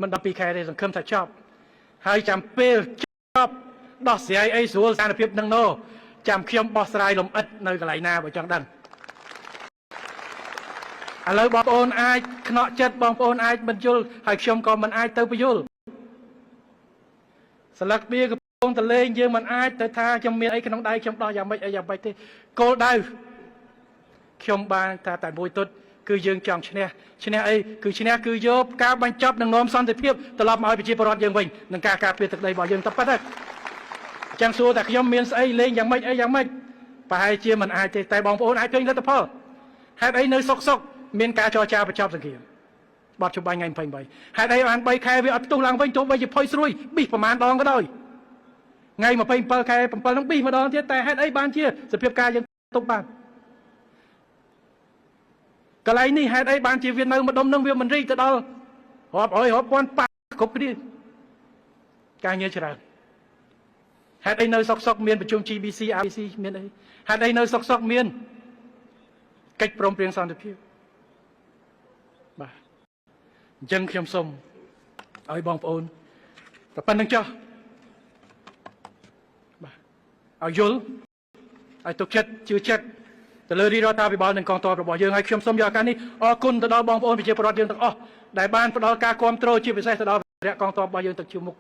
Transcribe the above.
មិនដល់2ខែទេសង្ឃឹមថាចប់ហើយចាំពេលចប់ដោះស្រាយអីស្រួលស្ថានភាពនឹងណូចាំខ្ញុំបោះស្រាយលំអិតនៅកន្លែងណាបើចង់ដឹងឥឡូវបងប្អូនអាចខ្នក់ចិត្តបងប្អូនអាចមិនយល់ហើយខ្ញុំក៏មិនអាចទៅបញ្យល់ស្លឹកបៀកំពុងតលេងយើងមិនអាចទៅថាខ្ញុំមានអីក្នុងដៃខ្ញុំដោះយ៉ាងម៉េចអីយ៉ាងម៉េចទេគោលដៅខ្ញុំបានថាតែមួយទុតគឺយើងចង់ឈ្នះឈ្នះអីគឺឈ្នះគឺយកការបញ្ចប់នឹងនាំសន្តិភាពត្រឡប់មកឲ្យប្រជាពលរដ្ឋយើងវិញនឹងការការពារទឹកដីរបស់យើងតែប៉ុណ្ណេះចឹងសួរតែខ្ញុំមានស្អីលេងយ៉ាងម៉េចអីយ៉ាងម៉េចប្រហែលជាមិនអាចទេតែបងប្អូនអាចឃើញលទ្ធផលហេតុអីនៅសុកសុកមានការចរចាបញ្ចប់សង្គ្រាមបទច្បាញ់ថ្ងៃ28ហេតុអីបាន3ខែវាអត់ផ្ទុះឡើងវិញទោះបីជាផុយស្រួយប៊ីសប្រមាណដងក៏ដោយថ្ងៃ27ខែ7ហ្នឹងប៊ីសម្ដងទៀតតែហេតុអីបានជាសភាពការយើងទុកបានកន្លែងនេះហេតុអីបានជាវានៅម្ដុំនឹងវាមិនរីកទៅដល់រាប់រយរាប់ពាន់ប៉ះគ្រប់គ្នាការងារច្រើនហេតុអីនៅសុកសុកមានប្រជុំ GBC ABC មានអីហេតុអីនៅសុកសុកមានកិច្ចព្រមព្រៀងសន្តិភាពបាទអញ្ចឹងខ្ញុំសូមឲ្យបងប្អូនតែប៉ុណ្្នឹងចុះបាទឲ្យយល់ឲ្យទុកចិត្តជឿចិត្តទៅលើរាជរដ្ឋាភិបាលនិងកងទ័ពរបស់យើងហើយខ្ញុំសូមយកឱកាសនេះអរគុណទៅដល់បងប្អូនប្រជាពលរដ្ឋយើងទាំងអស់ដែលបានផ្ដល់ការគាំទ្រជាពិសេសទៅដល់វរៈកងទ័ពរបស់យើងទៅជាមុខ។